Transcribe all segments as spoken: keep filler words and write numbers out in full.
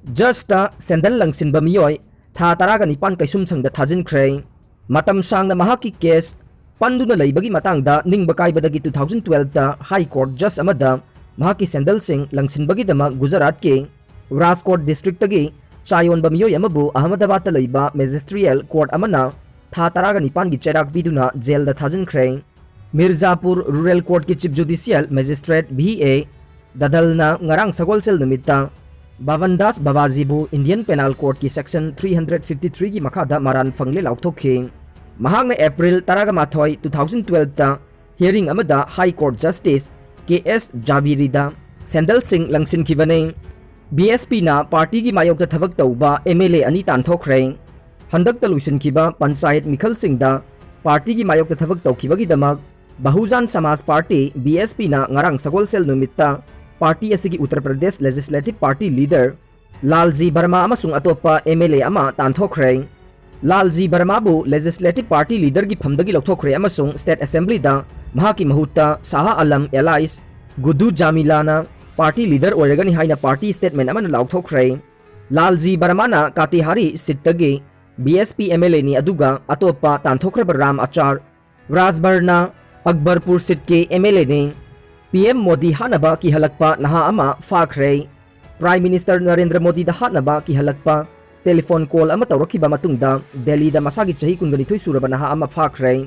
Just sandal ꯂꯪꯁꯤꯟꯕ ꯃꯤꯑꯣꯏ ꯊꯥ ꯇꯔꯥꯒ ꯅꯤꯄꯥꯟ ꯀꯩꯁꯨꯝꯁꯪꯗ ꯊꯥꯖꯤꯟꯈ꯭ꯔꯦ꯫ ꯃꯇꯝ ꯁꯥꯡꯅ ꯃꯍꯥꯛꯀꯤ ꯀꯦꯁ ꯄꯟꯗꯨꯅ ꯂꯩꯕꯒꯤ ꯃꯇꯥꯡꯗ ꯅꯤꯡꯕ ꯀꯥꯏꯕꯗꯒꯤ two thousand twelveꯇ High Court Judge ꯑꯃꯗ ꯃꯍꯥꯛꯀꯤ ꯁꯦꯟꯗꯜꯁꯤꯡ ꯂꯪꯁꯤꯟꯕꯒꯤꯗꯃꯛ ꯒꯨꯖꯔꯥꯠꯀꯤ ꯔꯥꯖꯀꯣꯠ ꯗꯤꯁꯇ꯭ꯔꯤꯛꯇꯒꯤ ꯆꯥꯌꯣꯟꯕ ꯃꯤꯑꯣꯏ ꯑꯃꯕꯨ ꯑꯍꯃꯗꯥꯕꯥꯗꯇ ꯂꯩꯕ ꯃꯦꯖꯤꯁꯇ꯭ꯔꯤꯌꯦꯜ ꯀꯣꯔꯠ ꯑꯃꯅ ꯊꯥ ꯇꯔꯥꯒ ꯅꯤꯄꯥꯟꯒꯤ ꯆꯩꯔꯥꯛ ꯄꯤꯗꯨꯅ ꯖꯦꯜꯗ ꯊꯥꯖꯤꯟꯈ꯭ꯔꯦ꯫ ꯃꯤꯔꯖꯥꯄꯨꯔ ꯔꯨꯔꯦꯜ ꯀꯣꯔꯠꯀꯤ chief judicial magistrate V A ꯗꯗꯜꯅ ꯉꯔꯥꯡ ꯁꯒꯣꯜꯁꯦꯜ ꯅꯨꯃꯤꯠꯇ ꯚꯕꯟꯗꯥꯁ ꯕꯕꯥꯖꯤꯕꯨ ꯏꯟꯗꯤꯌꯟ ꯄꯦꯅꯥꯜ ꯀꯣꯔꯠꯀꯤ ꯁꯦꯛꯁꯟ three hundred fifty threeꯒꯤ ꯃꯈꯥꯗ ꯃꯔꯥꯟ ꯐꯪꯂꯦ ꯂꯥꯎꯊꯣꯛꯈꯤ꯫ ꯃꯍꯥꯛꯅ ꯑꯦꯄ꯭ꯔꯤꯜ ꯇꯔꯥꯒ ꯃꯥꯊꯣꯏ, two thousand twelveꯇ ꯍꯤꯌꯔꯤꯡ ꯑꯃꯗ ꯍꯥꯏ ꯀꯣꯔꯠ ꯖꯁꯇꯤꯁ ꯀꯦ ꯑꯦꯁ ꯖꯥꯕꯤꯔꯤꯗ ꯁꯦꯟꯗꯜꯁꯤꯡ ꯂꯪꯁꯤꯟꯈꯤꯕꯅꯤ꯫ ꯕꯤ ꯑꯦꯁ ꯄꯤꯅ ꯄꯥꯔꯇꯤꯒꯤ ꯃꯥꯌꯣꯛꯇ ꯊꯕꯛ ꯇꯧꯕ ꯑꯦꯝ ꯑꯦꯜ ꯑꯦ ꯑꯅꯤ ꯇꯥꯟꯊꯣꯛꯈ꯭ꯔꯦ꯫ ꯍꯟꯗꯛꯇ ꯂꯣꯏꯁꯤꯟꯈꯤꯕ ꯄꯟꯆꯥꯌꯠ ꯃꯤꯈꯜꯁꯤꯡꯗ ꯄꯥꯔꯇꯤꯒꯤ ꯃꯥꯌꯣꯛꯇ ꯊꯕꯛ ꯇꯧꯈꯤꯕꯒꯤꯗꯃꯛ ꯕꯍꯨꯖꯥꯟ ꯁꯃꯥꯖ ꯄꯥꯔꯇꯤ, ꯕꯤ ꯑꯦꯁ ꯄꯤꯅ ꯉꯔꯥꯡ ꯁꯒꯣꯜꯁꯦꯜ ꯅꯨꯃꯤꯠꯇ ꯄꯥꯔꯇꯤ ꯑꯁꯤꯒꯤ Uttar Pradesh legislative party leader Lalji Verma ꯑꯃꯁꯨꯡ ꯑꯇꯣꯞꯄ ꯑꯦꯝ ꯑꯦꯜ ꯑꯦ ꯑꯃ ꯇꯥꯟꯊꯣꯛꯈ꯭ꯔꯦ꯫ ꯂꯥꯜꯖꯤ ꯕꯔꯃꯥꯕꯨ ꯂꯦꯖꯤꯁꯂꯦꯇꯤꯚ ꯄꯥꯔꯇꯤ ꯂꯤꯗꯔꯒꯤ ꯐꯝꯗꯒꯤ ꯂꯧꯊꯣꯛꯈ꯭ꯔꯦ ꯑꯃꯁꯨꯡ ꯁ꯭ꯇꯦꯠ ꯑꯦꯁꯦꯝꯕ꯭ꯂꯤꯗ ꯃꯍꯥꯛꯀꯤ ꯃꯍꯨꯠꯇ ꯁꯥꯍ ꯑꯂꯝ ꯑꯦꯂꯥꯏꯁ ꯒꯨꯗꯨ ꯖꯥꯃꯤꯂꯥꯅ ꯄꯥꯔꯇꯤ ꯂꯤꯗꯔ ꯑꯣꯏꯔꯒꯅꯤ ꯍꯥꯏꯅ ꯄꯥꯔꯇꯤ ꯁ꯭ꯇꯦꯠꯃꯦꯟ ꯑꯃꯅ ꯂꯥꯎꯊꯣꯛꯈ꯭ꯔꯦ꯫ ꯂꯥꯜꯖꯤ ꯕꯔꯃꯥꯅ ꯀꯥꯇꯤꯍꯥꯔꯤ ꯁꯤꯠꯇꯒꯤ B S P M L ꯑꯦꯅꯤ, ꯑꯗꯨꯒ ꯑꯇꯣꯞꯄ ꯇꯥꯟꯊꯣꯛꯈ꯭ꯔꯕ ꯔꯥꯝ ꯑꯆꯥꯔ ꯔꯥꯖꯕꯔꯅ ꯑꯛꯕꯔꯄꯨꯔ ꯁꯤꯠꯀꯤ ꯑꯦꯝ ꯑꯦꯜ ꯑꯦꯅꯤ꯫ ꯄꯤ ꯑꯦꯝ ꯃꯣꯗꯤ ꯍꯥꯠꯅꯕ ꯀꯤꯍꯜꯂꯛꯄ ꯅꯍꯥ ꯑꯃ ꯐꯥꯈ꯭ꯔꯦ꯫ ꯄ꯭ꯔꯥꯏꯝ ꯃꯤꯅꯤꯁꯇꯔ ꯅꯔꯦꯟꯗ꯭ꯔ ꯃꯣꯗꯤꯗ ꯍꯥꯠꯅꯕ ꯀꯤꯍꯜꯂꯛꯄ ꯇꯦꯂꯤꯐꯣꯟ ꯀꯣꯜ ꯑꯃ ꯇꯧꯔꯛꯈꯤꯕ ꯃꯇꯨꯡꯗ ꯗꯦꯜꯂꯤꯗ ꯃꯁꯥꯒꯤ ꯆꯍꯤ ꯀꯨꯟꯒ ꯅꯤꯊꯣꯏ ꯁꯨꯔꯕ ꯅꯍꯥ ꯑꯃ ꯐꯥꯈ꯭ꯔꯦ꯫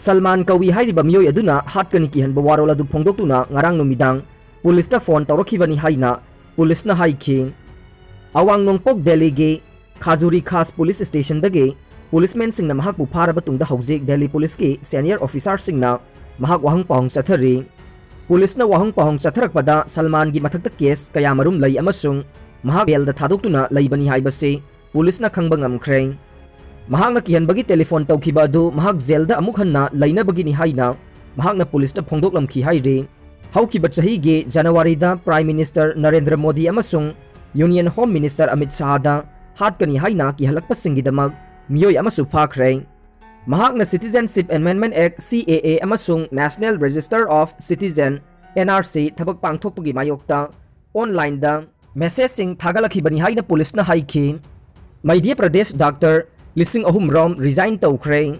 ꯁꯜꯃꯥꯟ ꯀꯧꯏ ꯍꯥꯏꯔꯤꯕ ꯃꯤꯑꯣꯏ ꯑꯗꯨꯅ ꯍꯥꯠꯀꯅꯤ ꯀꯤꯍꯟꯕ ꯋꯥꯔꯣꯜ ꯑꯗꯨ ꯐꯣꯡꯗꯣꯛꯇꯨꯅ ꯉꯔꯥꯡ ꯅꯨꯃꯤꯗꯥꯡ ꯄꯨꯂꯤꯁꯇ ꯐꯣꯟ ꯇꯧꯔꯛꯈꯤꯕꯅꯤ ꯍꯥꯏꯅ ꯄꯨꯂꯤꯁꯅ ꯍꯥꯏꯈꯤ꯫ ꯑꯋꯥꯡ ꯅꯣꯡꯄꯣꯛ ꯗꯦꯜꯂꯤꯒꯤ ꯈꯥꯖꯨꯔꯤ ꯈꯥꯁ ꯄꯨꯂꯤꯁ ꯁ꯭ꯇꯦꯁꯟꯗꯒꯤ ꯄꯨꯂꯤꯁꯃꯦꯟꯁꯤꯡꯅ ꯃꯍꯥꯛꯄꯨ ꯐꯥꯔꯕ ꯇꯨꯡꯗ ꯍꯧꯖꯤꯛ ꯗꯦꯜꯂꯤ ꯄꯨꯂꯤꯁꯀꯤ ꯁꯦꯅꯤꯌꯔ ꯑꯣꯐꯤꯁꯥꯔꯁꯤꯡꯅ ꯃꯍꯥꯛ ꯋꯥꯍꯪ ꯄꯥꯎꯍꯪ ꯆꯠꯊꯔꯤ꯫ ꯄꯨꯂꯤꯁꯅ ꯋꯥꯍꯪ ꯄꯥꯎꯍꯪ ꯆꯠꯊꯔꯛꯄꯗ ꯁꯜꯃꯥꯟꯒꯤ ꯃꯊꯛꯇ ꯀꯦꯁ ꯀꯌꯥꯃꯔꯨꯝ ꯂꯩ ꯑꯃꯁꯨꯡ ꯃꯍꯥꯛ ꯕꯦꯜꯗ ꯊꯥꯗꯣꯛꯇꯨꯅ ꯂꯩꯕꯅꯤ ꯍꯥꯏꯕꯁꯤ ꯄꯨꯂꯤꯁꯅ ꯈꯪꯕ ꯉꯝꯈ꯭ꯔꯦ꯫ ꯃꯍꯥꯛꯅ ꯀꯤꯍꯟꯕꯒꯤ ꯇꯦꯂꯤꯐꯣꯟ ꯇꯧꯈꯤꯕ ꯑꯗꯨ ꯃꯍꯥꯛ ꯖꯦꯜꯗ ꯑꯃꯨꯛ ꯍꯟꯅ ꯂꯩꯅꯕꯒꯤꯅꯤ ꯍꯥꯏꯅ ꯃꯍꯥꯛꯅ ꯄꯨꯂꯤꯁꯇ ꯐꯣꯡꯗꯣꯛꯂꯝꯈꯤ ꯍꯥꯏꯔꯤ꯫ ꯍꯧꯈꯤꯕ ꯆꯍꯤꯒꯤ ꯖꯅꯋꯥꯔꯤꯗ ꯄ꯭ꯔꯥꯏꯝ ꯃꯤꯅꯤꯁꯇꯔ ꯅꯔꯦꯟꯗ꯭ꯔ ꯃꯣꯗꯤ ꯑꯃꯁꯨꯡ ꯌꯨꯅꯤꯌꯟ ꯍꯣꯝ ꯃꯤꯅꯤꯁꯇꯔ ꯑꯃꯤꯠ ꯁꯥꯍꯗ ꯍꯥꯠꯀꯅꯤ ꯍꯥꯏꯅ ꯀꯤꯍꯜꯂꯛꯄꯁꯤꯡꯒꯤꯗꯃꯛ ꯃꯤꯑꯣꯏ ꯑꯃꯁꯨ ꯐꯥꯈ꯭ꯔꯦ꯫ ꯃꯍꯥꯛꯅ Citizenship Amendment Act, C A A, ꯑꯃꯁꯨꯡ National Register of Citizen, N R C, ꯊꯕꯛ ꯄꯥꯡꯊꯣꯛꯄꯒꯤ ꯃꯥꯌꯣꯛꯇ ꯑꯣꯟꯂꯥꯏꯟꯗ ꯃꯦꯁꯦꯖꯁꯤꯡ ꯊꯥꯒꯠꯂꯛꯈꯤꯕꯅꯤ ꯍꯥꯏꯅ ꯄꯨꯂꯤꯁꯅ ꯍꯥꯏꯈꯤ꯫ ꯃꯙ꯭ꯌ ꯄ꯭ꯔꯗꯦꯁ ꯗꯥꯛꯇꯔ ꯂꯤꯁꯤꯡ ꯑꯍꯨꯝ ꯔꯣꯝ ꯔꯤꯖꯥꯏꯟ ꯇꯧꯈ꯭ꯔꯦ꯫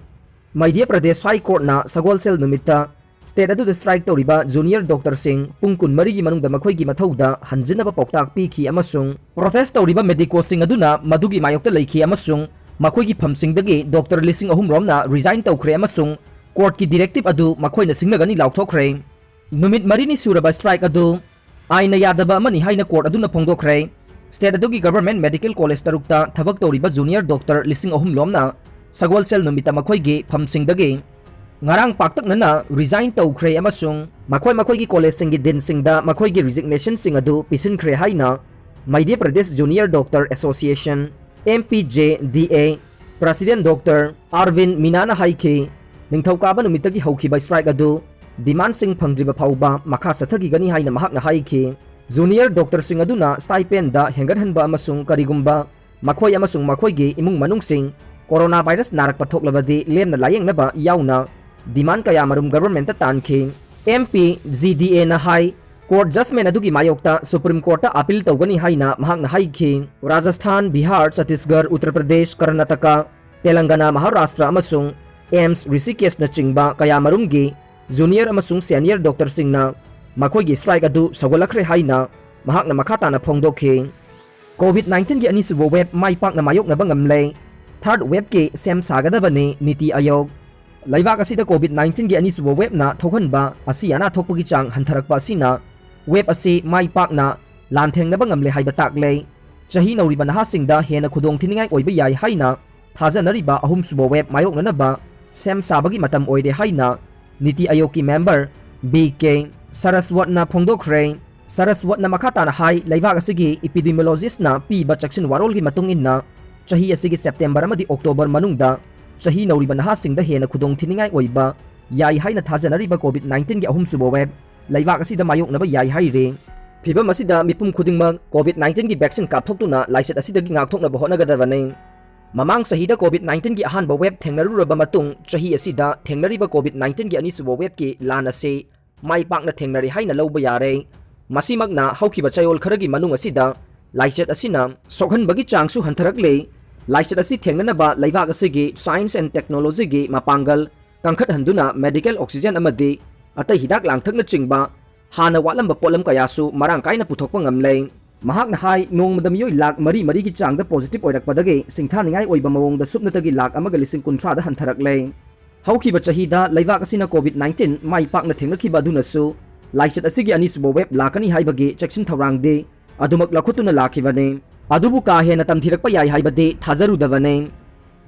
ꯃꯙ꯭ꯌ ꯄ꯭ꯔꯗꯦꯁ ꯍꯥꯏ ꯀꯣꯔꯠꯅ ꯁꯒꯣꯜꯁꯦꯜ ꯅꯨꯃꯤꯠꯇ ꯁ꯭ꯇꯦꯠ ꯑꯗꯨꯗ ꯁ꯭ꯇ꯭ꯔꯥꯏꯛ ꯇꯧꯔꯤꯕ ꯖꯨꯅꯤꯌꯔ ꯗꯣꯛꯇꯔꯁꯤꯡ ꯄꯨꯡ ꯀꯨꯟꯃꯔꯤꯒꯤ ꯃꯅꯨꯡꯗ ꯃꯈꯣꯏꯒꯤ ꯃꯊꯧꯗ ꯍꯟꯖꯤꯟꯅꯕ ꯄꯥꯎꯇꯥꯛ ꯄꯤꯈꯤ ꯑꯃꯁꯨꯡ ꯄ꯭ꯔꯣꯇꯦꯁ ꯇꯧꯔꯤꯕ ꯃꯦꯗꯤꯀꯣꯁꯤꯡ ꯑꯗꯨꯅ ꯃꯗꯨꯒꯤ ꯃꯥꯌꯣꯛꯇ ꯂꯩꯈꯤ ꯑꯃꯁꯨꯡ ꯃꯈꯣꯏꯒꯤ ꯐꯝꯁꯤꯡꯗꯒꯤ ꯗꯣꯛꯇꯔ ꯂꯤꯁꯤꯡ ꯑꯍꯨꯝ ꯔꯣꯝꯅ ꯔꯤꯖꯥꯏꯟ ꯇꯧꯈ꯭ꯔꯦ ꯑꯃꯁꯨꯡ ꯀꯣꯔꯠꯀꯤ ꯗꯤꯔꯦꯛꯇꯤꯚ ꯑꯗꯨ ꯃꯈꯣꯏꯅ ꯁꯤꯡꯅꯒꯅꯤ ꯂꯥꯎꯊꯣꯛꯈ꯭ꯔꯦ꯫ ꯅꯨꯃꯤꯠ ꯃꯔꯤꯅꯤ ꯁꯨꯔꯕ ꯁ꯭ꯇ꯭ꯔꯥꯏꯛ ꯑꯗꯨ ꯑꯥꯏꯟꯅ ꯌꯥꯗꯕ ꯑꯃꯅꯤ ꯍꯥꯏꯅ ꯀꯣꯔꯠ ꯑꯗꯨꯅ ꯐꯣꯡꯗꯣꯛꯈ꯭ꯔꯦ꯫ ꯁ꯭ꯇꯦꯠ ꯑꯗꯨꯒꯤ ꯒꯚꯔꯟꯃꯦꯟꯠ ꯃꯦꯗꯤꯀꯦꯜ ꯀꯣꯂꯦꯖ ꯇꯔꯨꯛꯇ ꯊꯕꯛ ꯇꯧꯔꯤꯕ ꯖꯨꯅꯤꯌꯔ ꯗꯣꯛꯇꯔ ꯂꯤꯁꯤꯡ ꯑꯍꯨꯝ ꯂꯣꯝꯅ ꯁꯒꯣꯜꯁꯦꯜ ꯅꯨꯃꯤꯠꯇ ꯃꯈꯣꯏꯒꯤ ꯐꯝꯁꯤꯡꯗꯒꯤ ꯉꯔꯥꯡ ꯄꯥꯛꯇꯛꯅꯅ ꯔꯤꯖꯥꯏꯟ ꯇꯧꯈ꯭ꯔꯦ ꯑꯃꯁꯨꯡ ꯃꯈꯣꯏ ꯃꯈꯣꯏꯒꯤ ꯀꯣꯂꯦꯖꯁꯤꯡꯒꯤ ꯗꯤꯟꯁꯤꯡꯗ ꯃꯈꯣꯏꯒꯤ ꯔꯤꯖꯤꯒꯅꯦꯁꯟꯁꯤꯡ ꯑꯗꯨ ꯄꯤꯁꯤꯟꯈ꯭ꯔꯦ ꯍꯥꯏꯅ Madhya Pradesh junior doctor association, M P J D A, president doctor ꯑꯥꯔꯕꯤꯟ ꯃꯤꯅꯥꯅ ꯍꯥꯏꯈꯤ꯫ ꯅꯤꯡꯊꯧꯀꯥꯕ ꯅꯨꯃꯤꯠꯇꯒꯤ ꯍꯧꯈꯤꯕ ꯁ꯭ꯇ꯭ꯔꯥꯏꯛ ꯑꯗꯨ ꯗꯤꯃꯥꯟꯁꯤꯡ ꯐꯪꯗ꯭ꯔꯤꯕ ꯐꯥꯎꯕ ꯃꯈꯥ ꯆꯠꯊꯈꯤꯒꯅꯤ ꯍꯥꯏꯅ ꯃꯍꯥꯛꯅ ꯍꯥꯏꯈꯤ꯫ ꯖꯨꯅꯤꯌꯔ ꯗꯣꯛꯇꯔꯁꯤꯡ ꯑꯗꯨꯅ ꯁ꯭ꯇꯥꯏꯄꯦꯟꯗ ꯍꯦꯟꯒꯠꯍꯟꯕ ꯑꯃꯁꯨꯡ ꯀꯔꯤꯒꯨꯝꯕ ꯃꯈꯣꯏ ꯑꯃꯁꯨꯡ ꯃꯈꯣꯏꯒꯤ ꯏꯃꯨꯡ ꯃꯅꯨꯡꯁꯤꯡ ꯀꯣꯔꯣꯅꯥ ꯚꯥꯏꯔꯁ ꯅꯥꯔꯛꯄ ꯊꯣꯛꯂꯕꯗꯤ ꯂꯦꯝꯅ ꯂꯥꯌꯦꯡꯅꯕ ꯌꯥꯎꯅ ꯗꯤꯃꯥꯟ ꯀꯌꯥꯃꯔꯨꯝ ꯒꯚꯔꯟꯃꯦꯟꯠꯇ ꯇꯥꯟꯈꯤ꯫ M P J D Aꯅ ꯍꯥꯏ, ꯀꯣꯔꯠ ꯖꯖꯃꯦꯟꯠ ꯑꯗꯨꯒꯤ ꯃꯥꯌꯣꯛꯇ ꯁꯨꯄ꯭ꯔꯤꯝ ꯀꯣꯔꯠꯇ ꯑꯥꯄꯤꯜ ꯇꯧꯒꯅꯤ ꯍꯥꯏꯅ ꯃꯍꯥꯛꯅ ꯍꯥꯏꯈꯤ꯫ ꯔꯥꯖꯁꯊꯥꯟ, ꯕꯤꯍꯥꯔ, ꯆꯇꯤꯁꯒꯔ, ꯎꯠꯇꯔ ꯄ꯭ꯔꯗꯦꯁ, ꯀꯔꯅꯥꯇꯀꯥ, ꯇꯦꯂꯪꯒꯅꯥ, ꯃꯍꯥꯔꯥꯁꯇ꯭ꯔ ꯑꯃꯁꯨꯡ ꯑꯦꯝꯁ ꯔꯤꯁꯤꯀꯦꯁꯅꯆꯤꯡꯕ ꯀꯌꯥꯃꯔꯨꯝꯒꯤ ꯖꯨꯅꯤꯌꯔ ꯑꯃꯁꯨꯡ ꯁꯦꯅꯤꯌꯔ ꯗꯣꯛꯇꯔꯁꯤꯡꯅ ꯃꯈꯣꯏꯒꯤ ꯁ꯭ꯇ꯭ꯔꯥꯏꯛ ꯑꯗꯨ ꯁꯧꯒꯠꯂꯛꯈ꯭ꯔꯦ ꯍꯥꯏꯅ ꯃꯍꯥꯛꯅ ꯃꯈꯥ ꯇꯥꯅ ꯐꯣꯡꯗꯣꯛꯈꯤ꯫ ꯀꯣꯚꯤꯗ ꯅꯥꯏꯟꯇꯤꯟꯒꯤ ꯑꯅꯤꯁꯨꯕ ꯋꯦꯕ ꯃꯥꯏ ꯄꯥꯛꯅ ꯃꯥꯌꯣꯛꯅꯕ ꯉꯝꯂꯦ꯫ ꯊꯥꯔꯗ ꯋꯦꯕꯀꯤ ꯁꯦꯝ ꯁꯥꯒꯗꯕꯅꯤ, ꯅꯤꯇꯤ ꯑꯥꯌꯣꯒ꯫ ꯂꯩꯕꯥꯛ ꯑꯁꯤꯗ ꯀꯣꯚꯤꯗ ꯅꯥꯏꯟꯇꯤꯟꯒꯤ ꯑꯅꯤꯁꯨꯕ ꯋꯦꯕꯅ ꯊꯣꯛꯍꯟꯕ ꯑꯁꯤ ꯑꯅꯥ ꯊꯣꯛꯄꯒꯤ ꯆꯥꯡ ꯍꯟꯊꯔꯛꯄ ꯑꯁꯤꯅ ꯋꯦꯕ ꯑꯁꯤ ꯃꯥꯏ ꯄꯥꯛꯅ ꯂꯥꯟꯊꯦꯡꯅꯕ ꯉꯝꯂꯦ ꯍꯥꯏꯕ ꯇꯥꯛꯂꯦ꯫ ꯆꯍꯤ ꯅꯧꯔꯤꯕ ꯅꯍꯥꯁꯤꯡꯗ ꯍꯦꯟꯅ ꯈꯨꯗꯣꯡꯊꯤꯅꯤꯡꯉꯥꯏ ꯑꯣꯏꯕ ꯌꯥꯏ ꯍꯥꯏꯅ ꯊꯥꯖꯅꯔꯤꯕ ꯑꯍꯨꯝꯁꯨꯕ ꯋꯦꯕ ꯃꯥꯌꯣꯛꯅꯅꯕ ꯁꯦꯝ ꯁꯥꯕꯒꯤ ꯃꯇꯝ ꯑꯣꯏꯔꯦ ꯍꯥꯏꯅ ꯅꯤꯇꯤ ꯑꯥꯌꯣꯒꯀꯤ ꯃꯦꯝꯕꯔ B K ꯁꯔꯁꯋꯠꯅ ꯐꯣꯡꯗꯣꯛꯈ꯭ꯔꯦ꯫ ꯁꯔꯁꯋꯠꯅ ꯃꯈꯥ ꯇꯥꯅ ꯍꯥꯏ, ꯂꯩꯕꯥꯛ ꯑꯁꯤꯒꯤ ꯏꯄꯤꯗꯤꯃꯤꯑꯣꯂꯣꯖꯤꯁ꯭ꯠꯅ ꯄꯤꯕ ꯆꯦꯛꯁꯤꯟ ꯋꯥꯔꯣꯜꯒꯤ ꯃꯇꯨꯡ ꯏꯟꯅ, ꯆꯍꯤ ꯑꯁꯤꯒꯤ ꯁꯦꯞꯇꯦꯝꯕꯔ ꯑꯃꯗꯤ ꯑꯣꯛꯇꯣꯕꯔ ꯃꯅꯨꯡꯗ ꯆꯍꯤ ꯅꯧꯔꯤꯕ ꯅꯍꯥꯁꯤꯡꯗ ꯍꯦꯟꯅ ꯈꯨꯗꯣꯡꯊꯤꯅꯤꯡꯉꯥꯏ ꯑꯣꯏꯕ ꯌꯥꯏ ꯍꯥꯏꯅ ꯊꯥꯖꯅꯔꯤꯕ ꯀꯣꯚꯤꯗ ꯅꯥꯏꯟꯇꯤꯟꯒꯤ ꯑꯍꯨꯝꯁꯨꯕ ꯋꯦꯕ ꯂꯩꯕꯥꯛ ꯑꯁꯤꯗ ꯃꯥꯌꯣꯛꯅꯕ ꯌꯥꯏ ꯍꯥꯏꯔꯤ꯫ ꯐꯤꯚꯝ ꯑꯁꯤꯗ ꯃꯤꯄꯨꯝ ꯈꯨꯗꯤꯡꯃꯛ ꯀꯣꯚꯤꯗ ꯅꯥꯏꯟꯇꯤꯟꯒꯤ ꯚꯦꯛꯁꯤꯟ ꯀꯥꯞꯊꯣꯛꯇꯨꯅ ꯂꯥꯏꯆꯠ ꯑꯁꯤꯗꯒꯤ ꯉꯥꯛꯊꯣꯛꯅꯕ ꯍꯣꯠꯅꯒꯗꯕꯅꯤ꯫ ꯃꯃꯥꯡ ꯆꯍꯤꯗ ꯀꯣꯚꯤꯗ ꯅꯥꯏꯟꯇꯤꯟꯒꯤ ꯑꯍꯥꯟꯕ ꯋꯦꯕ ꯊꯦꯡꯅꯔꯨꯔꯕ ꯃꯇꯨꯡ, ꯆꯍꯤ ꯑꯁꯤꯗ ꯊꯦꯡꯅꯔꯤꯕ ꯀꯣꯚꯤꯗ ꯅꯥꯏꯟꯇꯤꯟꯒꯤ ꯑꯅꯤꯁꯨꯕ ꯋꯦꯕꯀꯤ ꯂꯥꯟ ꯑꯁꯤ ꯃꯥꯏ ꯄꯥꯛꯅ ꯊꯦꯡꯅꯔꯦ ꯍꯥꯏꯅ ꯂꯧꯕ ꯌꯥꯔꯦ꯫ ꯃꯁꯤꯃꯛꯅ ꯍꯧꯈꯤꯕ ꯆꯌꯣꯜ ꯈꯔꯒꯤ ꯃꯅꯨꯡ ꯑꯁꯤꯗ ꯂꯥꯏꯆꯠ ꯑꯁꯤꯅ ꯁꯣꯛꯍꯟꯕꯒꯤ ꯆꯥꯡꯁꯨ ꯍꯟꯊꯔꯛꯂꯦ꯫ ꯂꯥꯏꯆꯠ ꯑꯁꯤ ꯊꯦꯡꯅꯅꯕ ꯂꯩꯕꯥꯛ ꯑꯁꯤꯒꯤ science and technology ꯒꯤ ꯃꯄꯥꯡꯒꯜ ꯀꯟꯈꯠꯍꯟꯗꯨꯅ medical oxygen ꯑꯃꯗꯤ ꯑꯇꯩ ꯍꯤꯗꯥꯛ ꯂꯥꯡꯊꯛꯅꯆꯤꯡꯕ ꯍꯥꯟꯅ ꯋꯥꯠꯂꯝꯕ ꯄꯣꯠꯂꯝ ꯀꯌꯥꯁꯨ ꯃꯔꯥꯡ ꯀꯥꯏꯅ ꯄꯨꯊꯣꯛꯄ ꯉꯝꯂꯦ꯫ ꯃꯍꯥꯛꯅ ꯍꯥꯏ, ꯅꯣꯡꯃꯗ ꯃꯤꯑꯣꯏ ꯂꯥꯈ ꯃꯔꯤ ꯃꯔꯤꯒꯤ ꯆꯥꯡꯗ positive ꯑꯣꯏꯔꯛꯄꯗꯒꯤ ꯁꯤꯡꯊꯥꯅꯤꯡꯉꯥꯏ ꯑꯣꯏꯕ ꯃꯑꯣꯡꯗ ꯁꯨꯞꯅꯇꯒꯤ ꯂꯥꯈ ꯑꯃꯒ ꯂꯤꯁꯤꯡ ꯀꯨꯟꯊ꯭ꯔꯥꯗ ꯍꯟꯊꯔꯛꯂꯦ꯫ ꯍꯧꯈꯤꯕ ꯆꯍꯤꯗ ꯂꯩꯕꯥꯛ ꯑꯁꯤꯅ COVID nineteen ꯃꯥꯏ ꯄꯥꯛꯅ ꯊꯦꯡꯅꯈꯤꯕ ꯑꯗꯨꯅꯁꯨ ꯂꯥꯏꯆꯠ ꯑꯁꯤꯒꯤ ꯑꯅꯤꯁꯨꯕ wave ꯂꯥꯛꯀꯅꯤ ꯍꯥꯏꯕꯒꯤ ꯆꯦꯛꯁꯤꯟ ꯊꯧꯔꯥꯡꯗꯤ ꯑꯗꯨꯃꯛ ꯂꯧꯈꯠꯇꯨꯅ ꯂꯥꯛꯈꯤꯕꯅꯤ꯫ ꯑꯗꯨꯕꯨ ꯀꯥ ꯍꯦꯟꯅ ꯇꯝꯊꯤꯔꯛꯄ ꯌꯥꯏ ꯍꯥꯏꯕꯗꯤ ꯊꯥꯖꯔꯨꯗꯕꯅꯤ꯫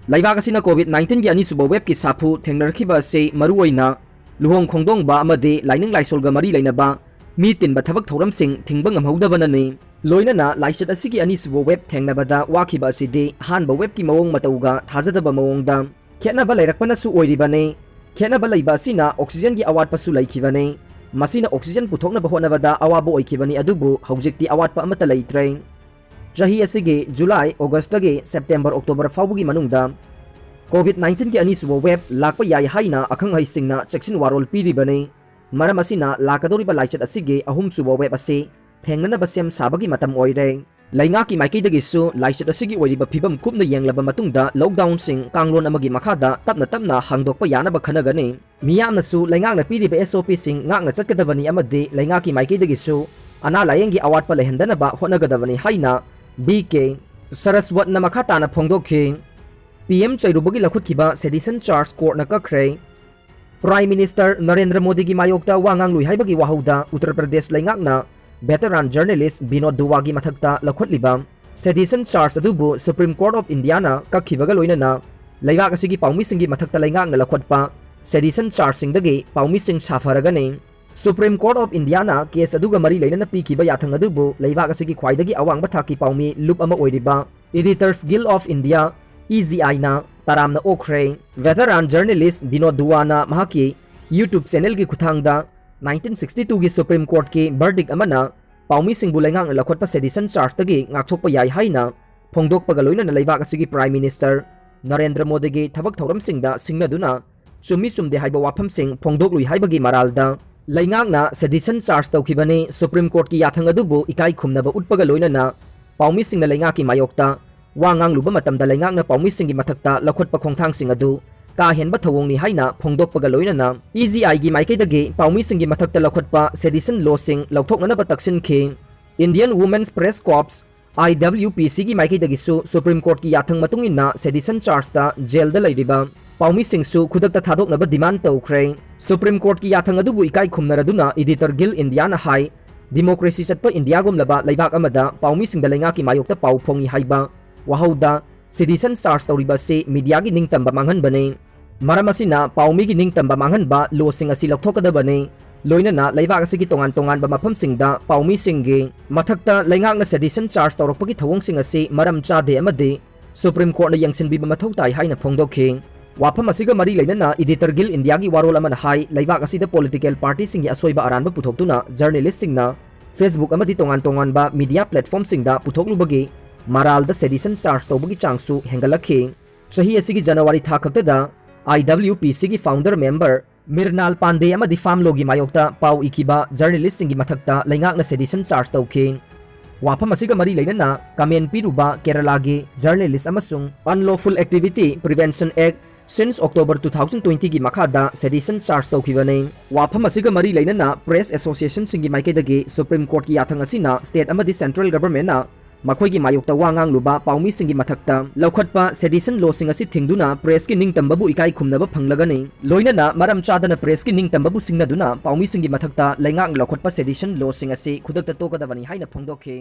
ꯂꯩꯕꯥꯛ ꯑꯁꯤꯅ COVID nineteen ꯒꯤ ꯑꯅꯤꯁꯨꯕ wave ꯀꯤ ꯁꯥꯐꯨ ꯊꯦꯡꯅꯔꯛꯈꯤꯕ ꯑꯁꯤ ꯃꯔꯨꯑꯣꯏꯅ ꯂꯨꯍꯣꯡ ꯈꯣꯡꯗꯣꯡꯕ ꯑꯃꯗꯤ ꯂꯥꯏꯅꯤꯡ ꯂꯥꯏꯁꯣꯜꯒ ꯃꯔꯤ ꯂꯩꯅꯕ ꯃꯤ ꯇꯤꯟꯕ ꯊꯕꯛ ꯊꯧꯔꯝꯁꯤꯡ ꯊꯤꯡꯕ ꯉꯝꯍꯧꯗꯕꯅꯅꯤ꯫ ꯂꯣꯏꯅꯅ ꯂꯥꯏꯆꯠ ꯑꯁꯤꯒꯤ ꯑꯅꯤꯁꯨꯕ wave ꯊꯦꯡꯅꯕꯗ ꯋꯥꯈꯤꯕ ꯑꯁꯤꯗꯤ ꯑꯍꯥꯟꯕ wave ꯀꯤ ꯃꯑꯣꯡ ꯃꯇꯧꯒ ꯊꯥꯖꯗꯕ ꯃꯑꯣꯡꯗ ꯈꯦꯠꯅꯕ ꯂꯩꯔꯛꯄꯅꯁꯨ ꯑꯣꯏꯔꯤꯕꯅꯤ꯫ ꯈꯦꯠꯅꯕ ꯂꯩꯕ ꯑꯁꯤꯅ oxygen ꯒꯤ ꯑꯋꯥꯠꯄꯁꯨ ꯂꯩꯈꯤꯕꯅꯤ꯫ ꯃꯁꯤꯅ oxygen ꯄꯨꯊꯣꯛꯅꯕ ꯍꯣꯠꯅꯕꯗ ꯑꯋꯥꯕ ꯑꯣꯏꯈꯤꯕꯅꯤ, ꯑꯗꯨꯕꯨ ꯍꯧꯖꯤꯛꯇꯤ ꯑꯋꯥꯠꯄ ꯑꯃꯠꯇ ꯂꯩꯇ꯭ꯔꯦ꯫ ꯆꯍꯤ ꯑꯁꯤꯒꯤ July, August ꯇꯒꯤ September, October ꯐꯥꯎꯕꯒꯤ ꯃꯅꯨꯡꯗ COVID nineteen ꯒꯤ ꯑꯅꯤꯁꯨꯕ wave ꯂꯥꯛꯄ ꯌꯥꯏ ꯍꯥꯏꯅ ꯑꯈꯪ ꯑꯍꯩꯁꯤꯡꯅ ꯆꯦꯛꯁꯤꯟ ꯋꯥꯔꯣꯜ ꯄꯤꯔꯤꯕꯅꯤ꯫ ꯃꯔꯝ ꯑꯁꯤꯅ ꯂꯥꯛꯀꯗꯧꯔꯤꯕ ꯂꯥꯏꯆꯠ ꯑꯁꯤꯒꯤ ꯑꯍꯨꯝꯁꯨꯕ wave ꯑꯁꯤ ꯊꯦꯡꯅꯅꯕ ꯁꯦꯝ ꯁꯥꯕꯒꯤ ꯃꯇꯝ ꯑꯣꯏꯔꯦ꯫ ꯂꯩꯉꯥꯛꯀꯤ ꯃꯥꯏꯀꯩꯗꯒꯤꯁꯨ ꯂꯥꯏꯆꯠ ꯑꯁꯤꯒꯤ ꯑꯣꯏꯔꯤꯕ ꯐꯤꯕꯝ ꯀꯨꯞꯅ ꯌꯦꯡꯂꯕ ꯃꯇꯨꯡꯗ lockdown ꯁꯤꯡ ꯀꯥꯡꯂꯣꯟ ꯑꯃꯒꯤ ꯃꯈꯥꯗ ꯇꯞꯅ ꯇꯞꯅ ꯍꯥꯡꯗꯣꯛꯄ ꯌꯥꯅꯕ ꯈꯟꯅꯒꯅꯤ꯫ ꯃꯤꯌꯥꯝꯅꯁꯨ ꯂꯩꯉꯥꯛꯅ ꯄꯤꯔꯤꯕ S O P ꯁꯤꯡ ꯉꯥꯛꯅ ꯆꯠꯀꯗꯕꯅꯤ ꯑꯃꯗꯤ ꯂꯩꯉꯥꯛꯀꯤ ꯃꯥꯏꯀꯩꯗꯒꯤꯁꯨ ꯑꯅꯥ ꯂꯥꯌꯦꯡꯒꯤ ꯑꯋꯥꯠꯄ ꯂꯩꯍꯟꯗꯅꯕ ꯍꯣꯠꯅꯒꯗꯕꯅꯤ ꯍꯥꯏꯅ B K ꯁꯔꯁꯋꯠꯅ ꯃꯈꯥ ꯇꯥꯅ ꯐꯣꯡꯗꯣꯛꯈꯤ꯫ P M ꯆꯩꯔꯨꯕꯒꯤ ꯂꯧꯈꯠꯈꯤꯕ sedition charge court ꯅ ꯀꯛꯈ꯭ꯔꯦ꯫ Prime Minister ꯅꯔꯦꯟꯗ꯭ꯔ ꯃꯣꯗꯤꯒꯤ ꯃꯥꯌꯣꯛꯇ ꯋꯥ ꯉꯥꯡꯂꯨꯏ ꯍꯥꯏꯕꯒꯤ ꯋꯥꯍꯧꯗ ꯎꯠꯇꯔ ꯄ꯭ꯔꯗꯦꯁ ꯂꯩꯉꯥꯛꯅ veteran journalist ꯕꯤꯅꯣꯗ ꯗꯨꯋꯥꯒꯤ ꯃꯊꯛꯇ ꯂꯧꯈꯠꯂꯤꯕ sedition charge ꯑꯗꯨꯕꯨ Supreme Court of India ꯅ ꯀꯛꯈꯤꯕꯒ ꯂꯣꯏꯅꯅ ꯂꯩꯕꯥꯛ ꯑꯁꯤꯒꯤ ꯄꯥꯎꯃꯤꯁꯤꯡꯒꯤ ꯃꯊꯛꯇ ꯂꯩꯉꯥꯛꯅ ꯂꯧꯈꯠꯄ sedition charge ꯁꯤꯡꯗꯒꯤ ꯄꯥꯎꯃꯤꯁꯤꯡ ꯁꯥꯐꯔꯒꯅꯤ꯫ Supreme Court of India ꯅ case ꯑꯗꯨꯒ ꯃꯔꯤ ꯂꯩꯅꯅ ꯄꯤꯈꯤꯕ ꯌꯥꯊꯪ ꯑꯗꯨꯕꯨ ꯂꯩꯕꯥꯛ ꯑꯁꯤꯒꯤ ꯈ꯭ꯋꯥꯏꯗꯒꯤ ꯑꯋꯥꯡꯕ ꯊꯥꯛꯀꯤ ꯄꯥꯎꯃꯤ ꯂꯨꯞ ꯑꯃ ꯑꯣꯏꯔꯤꯕ Editors Guild of India, E G I ꯅ ꯇꯔꯥꯝꯅ ꯑꯣꯛꯈ꯭ꯔꯦ꯫ Veteran journalist ꯕꯤꯅꯣꯗ ꯗꯨꯋꯥꯅ ꯃꯍꯥꯛꯀꯤ YouTube channel ꯒꯤ ꯈꯨꯠꯊꯥꯡꯗ nineteen sixty two ꯒꯤ Supreme Court ꯀꯤ verdict ꯑꯃꯅ ꯄꯥꯎꯃꯤꯁꯤꯡꯕꯨ ꯂꯩꯉꯥꯛꯅ ꯂꯧꯈꯠꯄ sedition charge ꯇꯒꯤ ꯉꯥꯛꯊꯣꯛꯄ ꯌꯥꯏ ꯍꯥꯏꯅ ꯐꯣꯡꯗꯣꯛꯄꯒ ꯂꯣꯏꯅꯅ ꯂꯩꯕꯥꯛ ꯑꯁꯤꯒꯤ Prime Minister ꯅꯔꯦꯟꯗ꯭ꯔ ꯃꯣꯗꯤꯒꯤ ꯊꯕꯛ ꯊꯧꯔꯝꯁꯤꯡꯗ ꯁꯤꯡꯅꯗꯨꯅ ꯆꯨꯝꯃꯤ ꯆꯨꯝꯗꯦ ꯍꯥꯏꯕ ꯋꯥꯐꯝꯁꯤꯡ ꯐꯣꯡꯗꯣꯛꯂꯨꯏ ꯍꯥꯏꯕꯒꯤ ꯃꯔꯥꯜꯗ ꯂꯩꯉꯥꯛꯅ sedition charge ꯇꯧꯈꯤꯕꯅꯤ꯫ Supreme Courtꯀꯤ ꯌꯥꯊꯪ ꯑꯗꯨꯕꯨ ꯏꯀꯥꯏ ꯈꯨꯝꯅꯕ ꯎꯠꯄꯒ ꯂꯣꯏꯅꯅ ꯄꯥꯎꯃꯤꯁꯤꯡꯅ ꯂꯩꯉꯥꯛꯀꯤ ꯃꯥꯌꯣꯛꯇ ꯋꯥ ꯉꯥꯡꯂꯨꯕ ꯃꯇꯝꯗ ꯂꯩꯉꯥꯛꯅ ꯄꯥꯎꯃꯤꯁꯤꯡꯒꯤ ꯃꯊꯛꯇ ꯂꯧꯈꯠꯄ ꯈꯣꯡꯊꯥꯡꯁꯤꯡ ꯑꯗꯨ ꯀꯥ ꯍꯦꯟꯕ ꯊꯧꯑꯣꯡꯅꯤ ꯍꯥꯏꯅ ꯐꯣꯡꯗꯣꯛꯄꯒ ꯂꯣꯏꯅꯅ E G Iꯒꯤ ꯃꯥꯏꯀꯩꯗꯒꯤ ꯄꯥꯎꯃꯤꯁꯤꯡꯒꯤ ꯃꯊꯛꯇ ꯂꯧꯈꯠꯄ sedition lawꯁꯤꯡ ꯂꯧꯊꯣꯛꯅꯅꯕ ꯇꯛꯁꯤꯟꯈꯤ꯫ Indian Women's Press Corps, I W P Cꯒꯤ ꯃꯥꯏꯀꯩꯗꯒꯤꯁꯨ Supreme Courtꯀꯤ ꯌꯥꯊꯪ ꯃꯇꯨꯡ ꯏꯟꯅ sedition chargeꯇ jailꯗ ꯂꯩꯔꯤꯕ ꯄꯥꯎꯃꯤꯁꯤꯡꯁꯨ ꯈꯨꯗꯛꯇ ꯊꯥꯗꯣꯛꯅꯕ demand ꯇꯧꯈ꯭ꯔꯦ꯫ Supreme Courtꯀꯤ ꯌꯥꯊꯪ ꯑꯗꯨꯕꯨ ꯏꯀꯥꯏ ꯈꯨꯝꯅꯔꯗꯨꯅ Editor Guild Indiaꯅ ꯍꯥꯏ, democracy ꯆꯠꯄ ꯏꯟꯗꯤꯌꯥꯒꯨꯝꯂꯕ ꯂꯩꯕꯥꯛ ꯑꯃꯗ ꯄꯥꯎꯃꯤꯁꯤꯡꯗ ꯂꯩꯉꯥꯛꯀꯤ ꯃꯥꯌꯣꯛꯇ ꯄꯥꯎ ꯐꯣꯡꯏ ꯍꯥꯏꯕ ꯋꯥꯍꯧꯗ sedition charge ꯇꯧꯔꯤꯕ ꯑꯁꯤ ꯃꯤꯗꯤꯌꯥꯒꯤ ꯅꯤꯡꯇꯝꯕ ꯃꯥꯡꯍꯟꯕꯅꯤ꯫ ꯃꯔꯝ ꯑꯁꯤꯅ ꯄꯥꯎꯃꯤꯒꯤ ꯅꯤꯡꯇꯝꯕ ꯃꯥꯡꯍꯟꯕ ꯂꯣꯁꯤꯡ ꯑꯁꯤ ꯂꯧꯊꯣꯛꯀꯗꯕꯅꯤ꯫ ꯂꯣꯏꯅꯅ ꯂꯩꯕꯥꯛ ꯑꯁꯤꯒꯤ ꯇꯣꯉꯥꯟ ꯇꯣꯉꯥꯟꯕ ꯃꯐꯝꯁꯤꯡꯗ ꯄꯥꯎꯃꯤꯁꯤꯡꯒꯤ ꯃꯊꯛꯇ ꯂꯩꯉꯥꯛꯅ sedition charge ꯇꯧꯔꯛꯄꯒꯤ ꯊꯧꯑꯣꯡꯁꯤꯡ ꯑꯁꯤ ꯃꯔꯝ ꯆꯥꯗꯦ ꯑꯃꯗꯤ Supreme Courtꯅ ꯌꯦꯡꯁꯤꯟꯕꯤꯕ ꯃꯊꯧ ꯇꯥꯏ ꯍꯥꯏꯅ ꯐꯣꯡꯗꯣꯛꯈꯤ꯫ ꯋꯥꯐꯝ ꯑꯁꯤꯒ ꯃꯔꯤ ꯂꯩꯅꯅ Editor Guild Indiaꯒꯤ ꯋꯥꯔꯣꯜ ꯑꯃꯅ ꯍꯥꯏ, ꯂꯩꯕꯥꯛ ꯑꯁꯤꯗ political partyꯁꯤꯡꯒꯤ ꯑꯁꯣꯏꯕ ꯑꯔꯥꯟꯕ ꯄꯨꯊꯣꯛꯇꯨꯅ journalistꯁꯤꯡꯅ Facebook ꯑꯃꯗꯤ ꯇꯣꯉꯥꯟ ꯇꯣꯉꯥꯟꯕ media platformꯁꯤꯡꯗ ꯄꯨꯊꯣꯛꯂꯨꯕꯒꯤ ꯃꯔꯥꯜꯗ sedition charge ꯇꯧꯕꯒꯤ ꯆꯥꯡꯁꯨ ꯍꯦꯟꯒꯠꯂꯛꯈꯤ꯫ ꯆꯍꯤ ꯑꯁꯤꯒꯤ ꯖꯅꯋꯥꯔꯤ ꯊꯥ ꯈꯛꯇꯗ I W P Cꯒꯤ founder member Mrinal ꯄꯥꯟꯗꯦ ꯑꯃꯗꯤ farm lawꯒꯤ ꯃꯥꯌꯣꯛꯇ ꯄꯥꯎ ꯏꯈꯤꯕ journalistꯁꯤꯡꯒꯤ ꯃꯊꯛꯇ ꯂꯩꯉꯥꯛꯅ sedition charge ꯇꯧꯈꯤ꯫ ꯋꯥꯐꯝ ꯑꯁꯤꯒ ꯃꯔꯤ ꯂꯩꯅꯅ comment ꯄꯤꯔꯨꯕ ꯀꯦꯔꯂꯥꯒꯤ journalist ꯑꯃꯁꯨꯡ Unlawful Activity Prevention Act since October two thousand twentyꯒꯤ ꯃꯈꯥꯗ sedition charge ꯇꯧꯈꯤꯕꯅꯤ꯫ ꯋꯥꯐꯝ ꯑꯁꯤꯒ ꯃꯔꯤ ꯂꯩꯅꯅ press associationꯁꯤꯡꯒꯤ ꯃꯥꯏꯀꯩꯗꯒꯤ Supreme Courtꯀꯤ ꯌꯥꯊꯪ ꯑꯁꯤꯅ state ꯑꯃꯗꯤ central governmentꯅ ꯃꯈꯣꯏꯒꯤ ꯃꯥꯌꯣꯛꯇ ꯋꯥ ꯉꯥꯡꯂꯨꯕ ꯄꯥꯎꯃꯤꯁꯤꯡꯒꯤ ꯃꯊꯛꯇ ꯂꯧꯈꯠꯄ sedition lawꯁꯤꯡ ꯑꯁꯤ ꯊꯤꯡꯗꯨꯅ pressꯀꯤ ꯅꯤꯡꯇꯝꯕꯕꯨ ꯏꯀꯥꯏ ꯈꯨꯝꯅꯕ ꯐꯪꯂꯒꯅꯤ꯫ ꯂꯣꯏꯅꯅ ꯃꯔꯝ ꯆꯥꯗꯅ pressꯀꯤ ꯅꯤꯡꯇꯝꯕꯕꯨ ꯁꯤꯡꯅꯗꯨꯅ ꯄꯥꯎꯃꯤꯁꯤꯡꯒꯤ ꯃꯊꯛꯇ ꯂꯩꯉꯥꯛꯅ ꯂꯧꯈꯠꯄ sedition lawꯁꯤꯡ ꯑꯁꯤ ꯈꯨꯗꯛꯇ ꯇꯣꯛꯀꯗꯕꯅꯤ ꯍꯥꯏꯅ ꯐꯣꯡꯗꯣꯛꯈꯤ꯫